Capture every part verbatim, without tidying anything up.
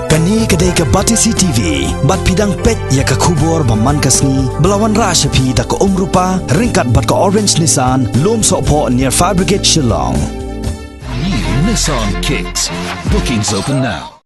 Kane ka dei ka Batesi T V, bad phi dang peit ïa ka khubor ba man ka sngi, ba la wanrah sha phi da ka Umrupa, ryngkat bad ka Orange Nissan, Lumsohphoh near Fire Brigade Shillong. New Nissan Kicks. Bookings open now.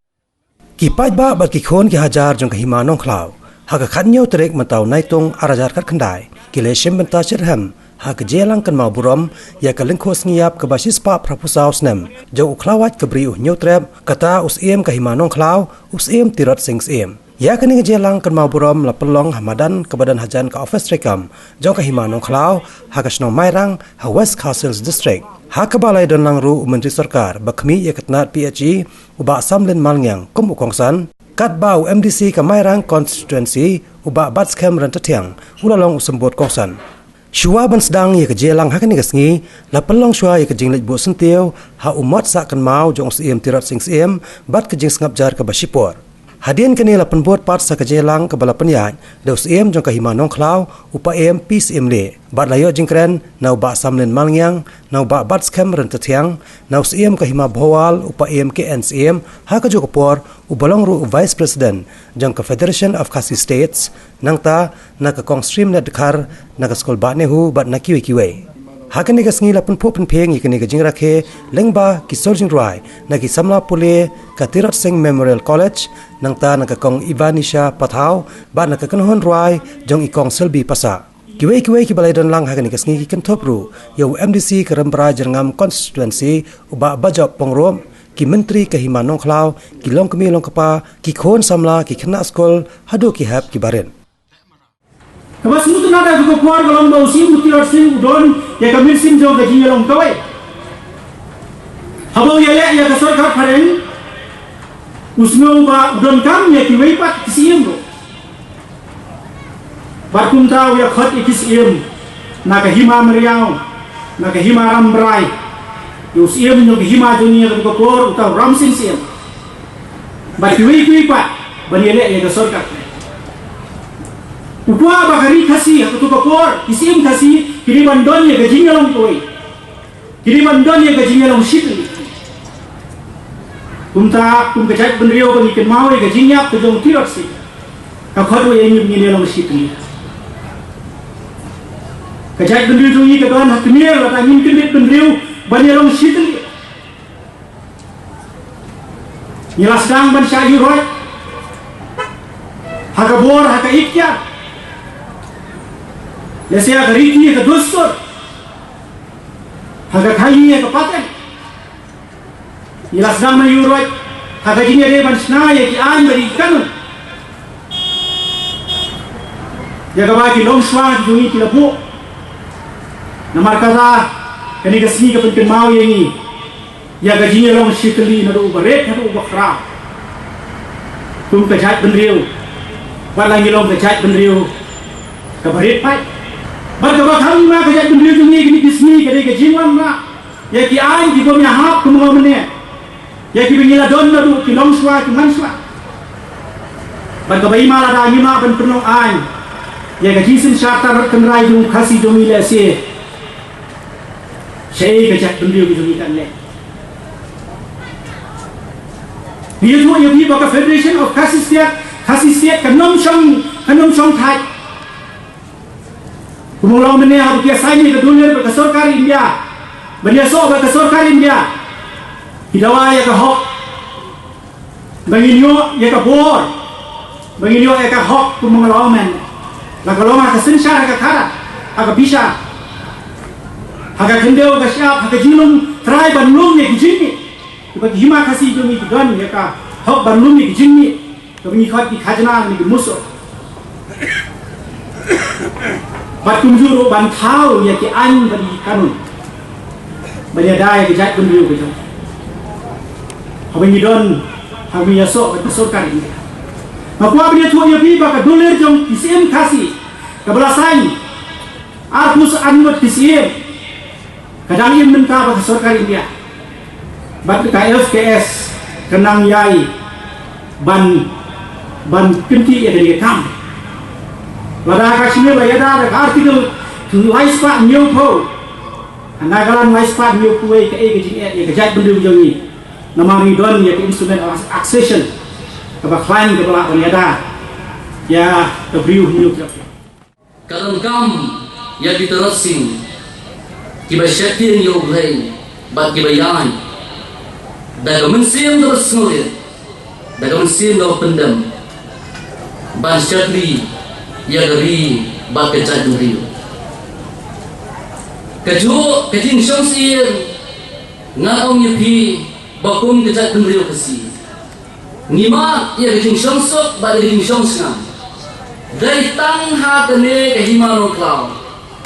Ki paidbah bad ki khun ki hajar jong ka Hima Nongkhlaw, ha ka khathynñiew tarik mynta u Naitung ar hajar khatkhyndai, ki la shim bynta shitrhem ha ka jingïalang kynmaw burom ïa ka lyngkhuh sngi ïap kaba shispah phraphew saw snem jong u khlawait ka bri u Hynñiewtrep, kata u Syiem ka Hima Nongkhlaw, u Syiem Tirot Sing Syiem. Ïa kane ka jingïalang kynmaw burom la pynlong ha madan kaba don hajan ka ophis treikam jong ka Hima Nongkhlaw, ha ka shnong Mairang, ha West Khasi Hills District, ha kaba la ïadonlang ruh u Myntri Sorkar ba khmih ïa ka tnat P H E, u Bah Samlin Malngiang, kum u kongsan, katba u M D C ka Mairang Constituency, u Bah Batskhem Ryntathiang, u la long u symbud kongsan. Shuwa ban sdang ïa ka jingïalang ha kane ka sngi, la pynlong shuwa ïa ka jingleit buh syntiew ha u mot sah kynmaw jong u Syiem Tirot Sing Syiem, bad ka jingsngapjar kaba shipor. Hadien kane la pynbud pat sa ka jingïalang kaba la pynïaid da u Syiem jong ka Hima Nongkhlaw, u Paiem P Syiemlieh, bad la ïoh jingkren na u Bah Samlin Malngiang, na u Bah Batskhem Ryntathiang, na u Syiem ka Hima Bhowal, u Paiem K N Syiem, ha kajuh ka por uba long ruh u Vice President jong ka Federation of Khasi States, nangta na ka Kong Shrimnet Dkhar, na ka skul Bah Nehu, bad na kiwei kiwei. Ha kane ka sngi la pynphuh pynphieng ïa kane ka jingrakhe lyngba ki sur jingrwai na ki samla pule ka Tirot Sing Memorial College, nangta na ka Kong Ivanisha Pathaw, bad na ka kynhun rwai jong i Kong Selby Passah. Kiwei kiwei kiba la ïadonlang ha kane ka sngi ki kynthup ruh ïa u M D C ka Rambrai Jyrngam Constituency, u Bah Bajop Pyngrope, ki Myntri ka Hima Nongkhlaw, ki longkmie longkpa, ki khun samla, ki khynnah skul, haduh ki hep ki barit. Kaba sngewtynnat ha kata ka por ka long ba u Syiem u Tirot Sing u don ïa ka mynsiem jong ka jingïalong kawei. Haba u ïaleh ïa ka sorkar phareng, u sngew ba u donkam ïa kiwei pat ki syiem ruh. Bad kumta u ïakhot ïa ki syiem na ka Hima Meriaw, na ka Hima Rambrai. Ïa u Syiem jong ka Hima jong ngi ha kata ka por uta u Ramsing Syiem. Bad kiwei kiwei pat ban ïaleh ïa ka sorkar. U kwah ba ka ri Khasi ha kata ka por, ki syiem Khasi ki dei ban don ïa ka jingïalong kawei. Ki dei ban don ïa ka jingïalong shitylli. Kumta, kum ka jaitbynriew ba ngi kynmaw ïa ka jingïap ka jong u Tirot Sing, ka khot ruh ïa ngi ba ngin ïalong shitylli. Ka jaitbynriew jong ngi ka don ha kmie lada ngim kyndit bynriew ban ïalong shitylli. Ngi la sdang ban shah ïuhroit ha ka bor, ha ka iktiar, lehse ha ka riti, ha ka dustur, ha ka khaii, ha ka pateng. Ngi la sdang ban ïuhroit ha ka jingïadei ban shna ïa ki aiñ bad ïa ki kanun, ïa kaba ki longshuwa ki jong ngi ki la buh. Namar kata, kane ka sngi ka pynkynmaw ïa ngi ïa ka jingïalong shitylli naduh uba rit haduh uba khraw. Kum ka jaitbynriew, wat la ngi long ka jaitbynriew kaba rit paid bad kaba kham ma ka jaitbynriew jong ngi, kine ki sngi ka dei ka jingwanrah ïa ki aiñ kiba ym ïahap kum u mynne, ïa kiba ngi la don naduh ki longshuwa ki manshuwa. Bad kaba i ma lada ngi map ban pynlong aiñ ïa ka jingsynshar tarbat kynrai jong u Khasi jong ngi, lehse shaei ka jaitbynriew ka jong ngi kan leh? Ngi ïathuh ïa phi ba ka Federation of Khasi State, Khasi State kan ym shong, kan ym shong thait. Kumba long mynne, haba ki ïasain ïa ka dulir bad ka sorkar India, ban ïasoh bad ka sorkar India, ki dawa ïa ka hok ba ngin ïoh ïa ka bor, ba ngin ïoh ïa ka hok. Kumba nga la ong mynne, la ka long ha ka synshar, ha ka khadar, ha ka bishar, ha ka khyndew, ha ka shyiap, ha ka jinglong trai ban lum ïa ki jingmih. Kiba ki hima Khasi jong ngi ki don ïa ka hok ban lum ïa ki jingmih, kaba ngi khot ki khajna ne ki musoh. Bad kumjuh ruh ban thaw ïa ki aiñ bad ki kanun ban ïada ïa ka jaitbynriew ka jong ngi, haba ngi don, haba ngi ïasoh bad ka sorkar India. Nga kwah ban ïathuh ïa phi ba ka dulir jong ki syiem Khasi kaba la sain, arphew san ngut ki syiem, ka dang im mynta bad ka sorkar India bad ka F K S ka nang ïai ban, ban kynti ïa kane ka kam. Lada ka shim la ïada da ka Article lai spah hynñiewphew, ka Nagaland lai spah hynñiewphew wei, kaei ka jingeh ïa ka jaitbynriew jong ngi? Namar ngi don ïa ka Instrument of Accession. Kaba khlaiñ kaba lah ban ïada ïa ka briew hynñiew. Ka donkam ïa ki Tyrot Sing kiba sheptieng ïa U Blei bad kiba ïaid da ka mynsiem kaba sngewrit, da ka mynsiem kaba pyndem, ban shakri ïa ka ri bad ka jaitbynriew. Kajuh ka jingshong syier ngan ong ïa phi ba kum ka jaitbynriew Khasi, ngi mad ïa ka jingshong suk bad ïa ka jingshong sngam. Dei tang ha kane ka hima Nongkhlaw,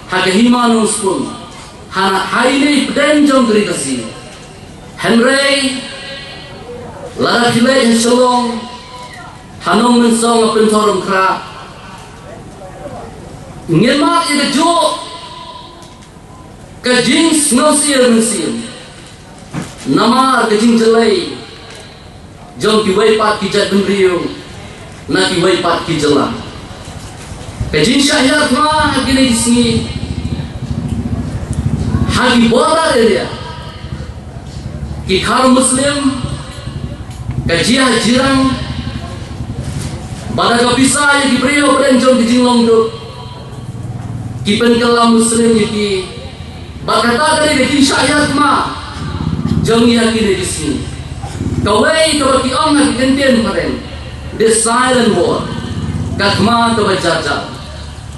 ha ka hima Nongspung, ha, ha ine i pdeng jong ka ri Khasi. Hynrei lada phi leit ha Shillong, ha Nongmynsong, ha Pynthorumkhrah, ngin mad ïa kajuh ka jingsngewsih mynsiem. Namar ka jingjlei jong kiwei pat ki jaitbynriew na kiwei pat ki jylla. Ka jingshah hiar thma ha kine ki sngi ha ki border area, ki Khar Muslim, ka jia ha Jirang, ba da ka pisa ïa ki briew hapdeng jong ki jinglong duk, ki pynkylla Muslim ïa ki. Bad kata ka dei ka jingshah hiar thma jong ngi ha kine ki sngi. Kawei kaba ki ong ha ki kyntien phareng, the silent war, ka thma kaba jar jar.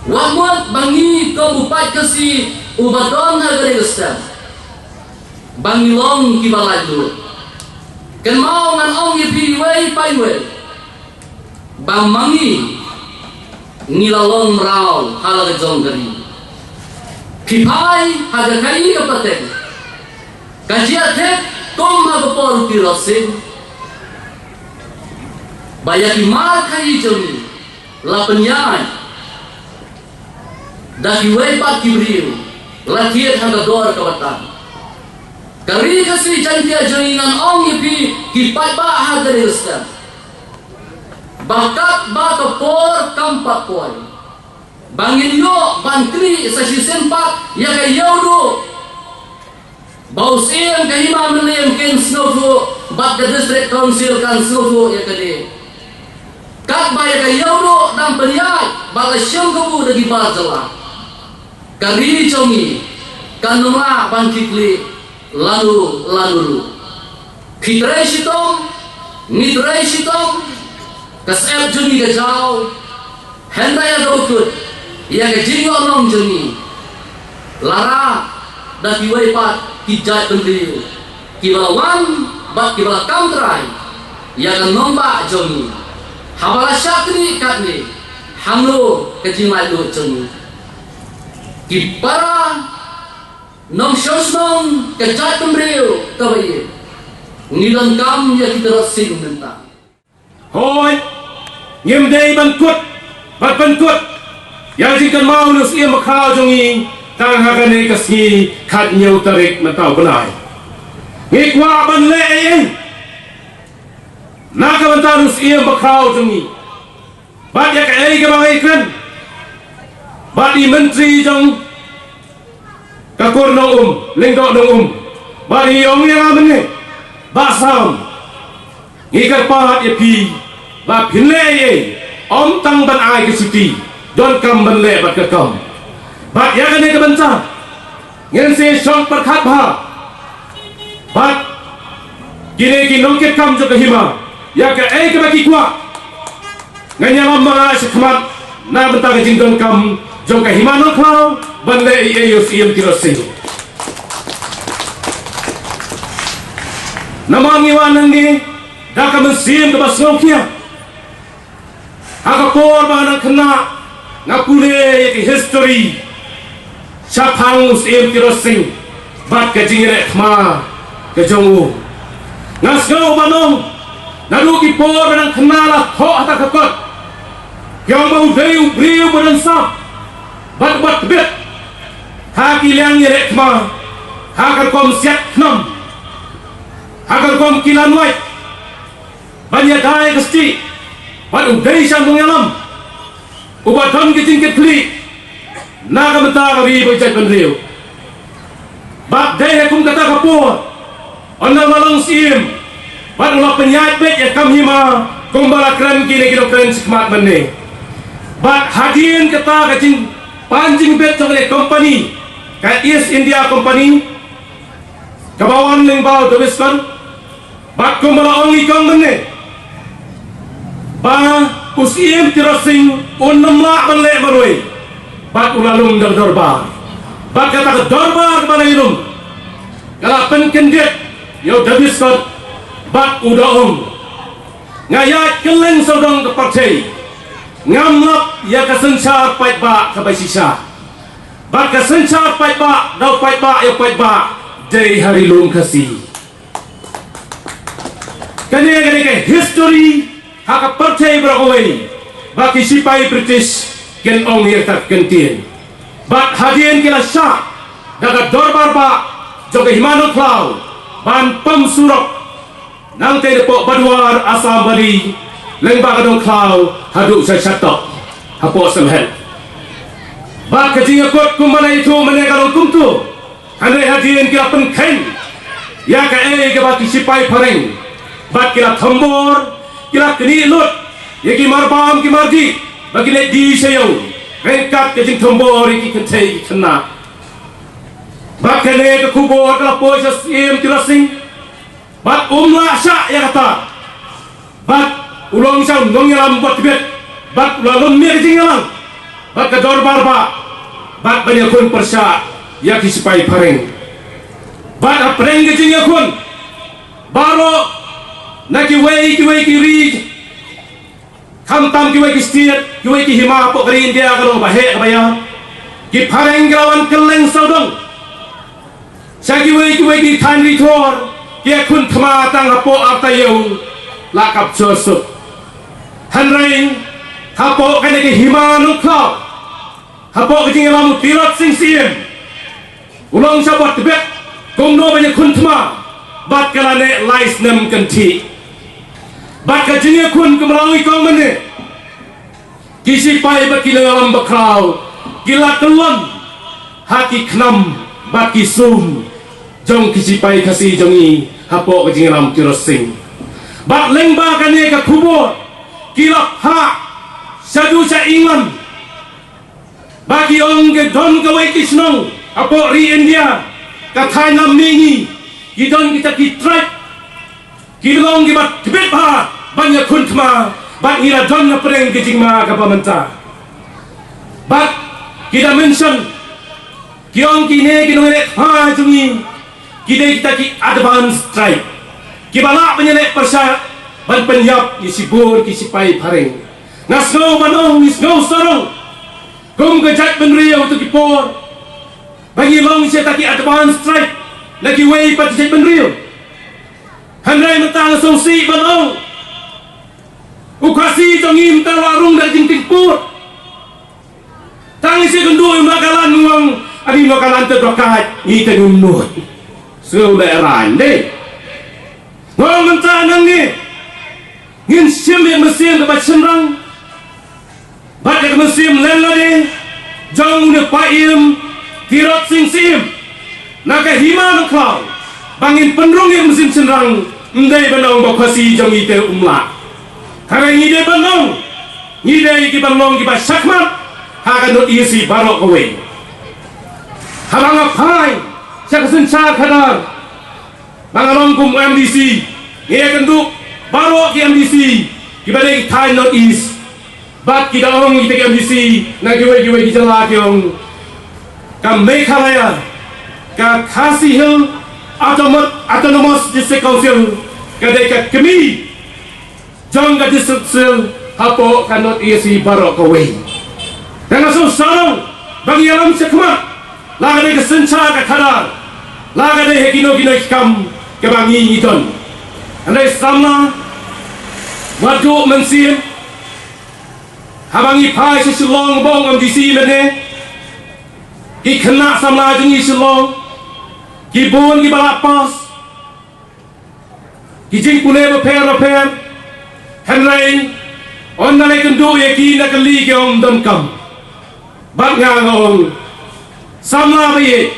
Wat mut ba ngi kum u paid Khasi uba don ha kane ka step ba ngi long kiba laitluid. Kynmaw, ngan ong ïa phi iwei pa iwei ba ma ngi, ngi la long mraw ha la ka jong ka ri. Phi phai ha ka khaii ka pateng, ka jia thik kum ha ka por u Tirot Sing, ba ïa ki mar khaii jong ngi la pynïaid da kiwei pat ki briew, la thied ha ka dor kaba tang. Ka Ri Khasi Jaiñtia jong ngi, ngan ong ïa phi ki paidbah ha kane ka step, ba katba ka por kam pat poi, ba ngin ïoh ban knieh sa shisien pat ïa ka ïewduh ba u Syiem ka Hima Mylliem kin sngewthuh bad ka District Council kan sngewthuh ïa kane. Katba ïa ka ïewduh dang pynïaid bad la shim kabu da ki bar jylla, ka ri jong ngi kan ym lah ban kit khlieh lano lano ruh. Phi trei shitom, ngi trei shitom, ka syep jong ngi ka jaw. Hynrei ïa kaba kut, ïa ka jingïohnong jong ngi la rah da kiwei pat ki jaitbynriew kiba la wan bad kiba la kam trai ïa ka nongbah jong ngi. Haba la shah knieh katne, hangno ka jinglaitluid jong ngi? Ki para nongshong shnong ka jaitbynriew kaba ïeit, ngi donkam ïa ki Tirot Sing mynta. Hooid, ngim dei ban kut bad pynkut ïa ka jingkynmaw na u Syiem Bakhraw jong ngi tang ha kane ka sngi khathynñiew tarik mynta u bnai. Ngi kwah ban leh ei ei na ka bynta na u Syiem Bakhraw jong ngi. Bad ïa kaei kaba ngi kren, bad i Myntri jong ka Kur Nongum, Lyngdoh Nongum, bad i ong ïa nga mynne, Bah Sam, ngi kyrpad ïa phi ba phin leh ei ei, ym tang ban ai ka chuti, donkam ban leh bad ka kam. Bad ïa kane ka bynta ngin sa shong pyrkhat bha bad kine ki nongkitkam jong ka hima ïa kaei kaba ki kwah. Ngan ïalam ma nga shakhmat na bynta ka jingdonkam jong ka Hima Nongkhlaw ban leh ei ei ïa u Syiem Tirot Sing. Namar ngi wan hangne da ka mynsiem kaba sngewkhia. Ha ka por ba nga dang khynnah, nga pule ïa ka history shaphang u Syiem Tirot Sing bad ka jingïaleh thma ka jong u. Nga sngew ban ong, naduh ki por ba nga dang khynnah la thoh ha ta ka kot, ki ong ba u dei u briew ba don sap bad ba tbit ha ki liang ïaleh thma, ha ka rukom siat khnam, ha ka rukom ki lanwai ban ïada ïa ka stieh, bad u dei sha nongïalam uba don ka jingkitkhlieh na ka bynta ka ri bad ka jaitbynriew. Bad dei ha kum kata ka por, ynda u la long Syiem, Bad u la pynïaid beit ïa ka kam hima kumba la kren kine ki nongkren shakhmat mynne. Bad hadien kata ka jingpan jingbit jong kane ka company, ka East India Company, kaba wan lyngba u Davis Scott. Bad kumba la ong i kong mynne, ba u Syiem Tirot Sing un ym lah ban leh marwei. Bad u la lum da ka dorbar. Bad kata ka dorbar kaba la ïalum ka la pynkyndit ïa u Davis Scott. Bad u da ong, nga ïaid kylleng sawdong ka pyrthei, ngam lap ïa ka synshar paidbah kaba shisha. Bad ka synshar paidbah da u paidbah ïa u paidbah dei ha Ri Lum Khasi. Kane, kane ka history ha ka pyrthei baroh kawei ba ki shipai British kin ong ïa kata ka kyntien. Bad hadien ki la shah da ka dorbar bah jong ka Hima Nongkhlaw ban pom surok nangtei napoh Badwar, Assam Valley, lyngba ka Nongkhlaw haduh sha Shatok hapoh Sylhet. Bad ka jingïakut kumba la ïathuh mynne ka long kumto. Hynrei hadien ki la pynkheiñ ïa kaei kaba ki shipai phareng, bad ki la thombor, ki la knieh lut ïa ki marbam ki mardih ba kin leit die sha ïew ryngkat ka jingthombor ïa ki kynthei ki khynnah. Bad kane ka khubor ka la poi sha Syiem Tirot Sing. Bad um lah shah ïa kata. Bad u long sha u nongïalam ba tbit. Bad u la lum ïa ka jingïalang bad ka dorbar bah, bad ban ïakhun pyrshah ïa ki shipai phareng. Bad hapdeng ka jingïakhun, baroh na kiwei kiwei ki ri, khamtam kiwei ki state, kiwei ki hima hapoh ka ri India, ka long ba heh kaba ïa, ki phareng ki la wan kylleng sawdong sha kiwei kiwei ki thaiñ ri thor, ki ïakhun thma tang hapoh arta ïew la kap jor suk. Hynrei hapoh kane ka Hima Nongkhlaw, hapoh ka jingïalam u Tirot Sing Syiem, u long sha ba tbit kumno ban ïakhun thma, bad ka la neh lai snem kynthih. Bad ka jingïakhun kumba la ong i kong mynne, ki shipai bad ki nongïalam bakhraw ki la kyllon ha ki khnam bad ki sum jong ki shipai Khasi jong ngi hapoh ka jingïalam Tirot Sing. Bad lyngba kane ka khubor ki la phah shaduh sha England. Ba ki ong ki don kawei ki shnong hapoh ri India, ka thaiñ lam mihngi, ki don kita ki tribe, ki long kiba tbit bha ban ïakhun thma, bad ngi la don hapdeng ka jingma kaba mynta. Bad ki da mention, ki ong kine ki nongïaleh thma jong ngi ki dei kita ki advance tribe, kiba lah ban ïaleh pyrshah ban pynïap ïa shibun ki shipai phareng. Nga sngew ban ong, ngi sngew sarong kum ka jaitbynriew ha kito ki por ba ngi long sha kita ki advance tribe na kiwei pat ki jaitbynriew. Hynrei mynta nga sngewsih ban ong, u Khasi jong ngi mynta la rung da ka jingtingput. Tang sha kynduh u Nagaland u ong, ani Nagaland te dok kait, ngi te ngim nud. Sngewlehrain de. Nga ong mynta nangne ngin shim ïa ka mynsiem kaba shynrang bad ïa ka mynsiem lem lade jong une u Syiem Tirot Sing Syiem na ka Hima Nongkhlaw, ba ngin pynrung ïa ka mynsiem shynrang. Ym dei ban ong ba u Khasi jong ngi te um lah. Hynrei ngi dei ban ong, ngi dei kiba long kiba shakhmat ha ka North East baroh kawei. Haba nga phai sha ka synshar khadar, ba nga long kum M D C, ngi ïakynduh baroh ki M D C kiba dei ki thaiñ North East. Bad ki da ong kita ki M D C na kiwei kiwei ki jylla, ki ong ka Meghalaya, ka Khasi Hills Autonomous, Autonomous District Council, ka dei ka kmie jong ka District Council hapoh ka North East baroh kawei. Te nga sngewsarong ba ngi ïalam shakhmat, la ka dei ka synshar ka khadar, la ka dei ha kino kino ki kam kaba ngi ngi don. Hynrei samla, wat duh mynsiem, haba ngi phai sha Shillong, ba ong M D C mynne, ki khynnah samla jong ngi Shillong, ki bun kiba la pass, ki jingpule bapher bapher, hynrei ynda la ïakynduh ïa ki na kali ki ong ym don kam. Bad nga nga ong, samla ba ïeit,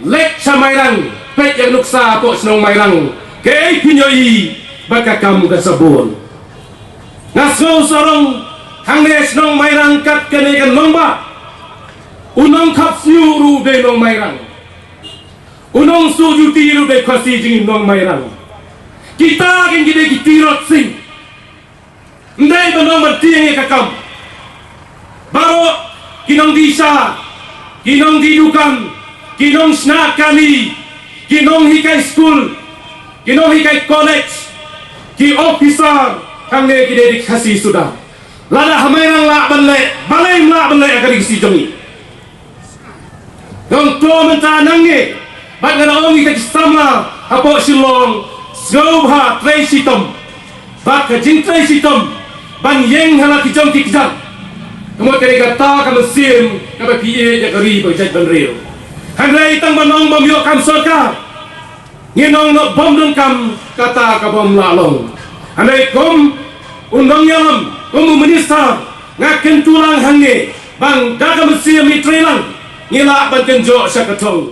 leit sha Mairang, peit ïa ka nuksa hapoh shnong Mairang, kaei phin ïohi, Bad ka kam ka sa bun. Nga sngew sarong hangne shnong Mairang kat kane ka nongbah. U nongkhap sniew ruh dei nong Mairang. U nongsuh juti ruh dei Khasi jong ngi nong Mairang. Kita kin ki dei ki tirot sing. Ndai ba nong ban tieng ïa ka kam. Baroh ki nongdie sha, ki nongdie dukan, ki nongshna kali, ki nonghikai skul, ki nonghikai college, ki officer, hangne ki dei ki Khasi suda. Lada ha Mairang lah ban leh, balei ym lah ban leh ha ka ri Khasi jong ngi. Nongto mynta nangne bad nga la ong ïa ki samla hapoh Shillong, sngewbha trei shitom. Bad ka jingtrei shitom ban ïeng ha la ki jong ki kjat. Ka mut ka dei kata ka mynsiem kaba phi ïeit ïa ka ri bad ka jaitbynriew. Hynrei tang ban ong bym ïoh kam sorkar, ngin ong noh bym don kam, kata ka bym lah long. Hynrei kum u nongïalam, kum u minister, nga kyntu lang hangne ba da ka mynsiem ngi trei lang, ngi lah ban kynjoh sha ka thong.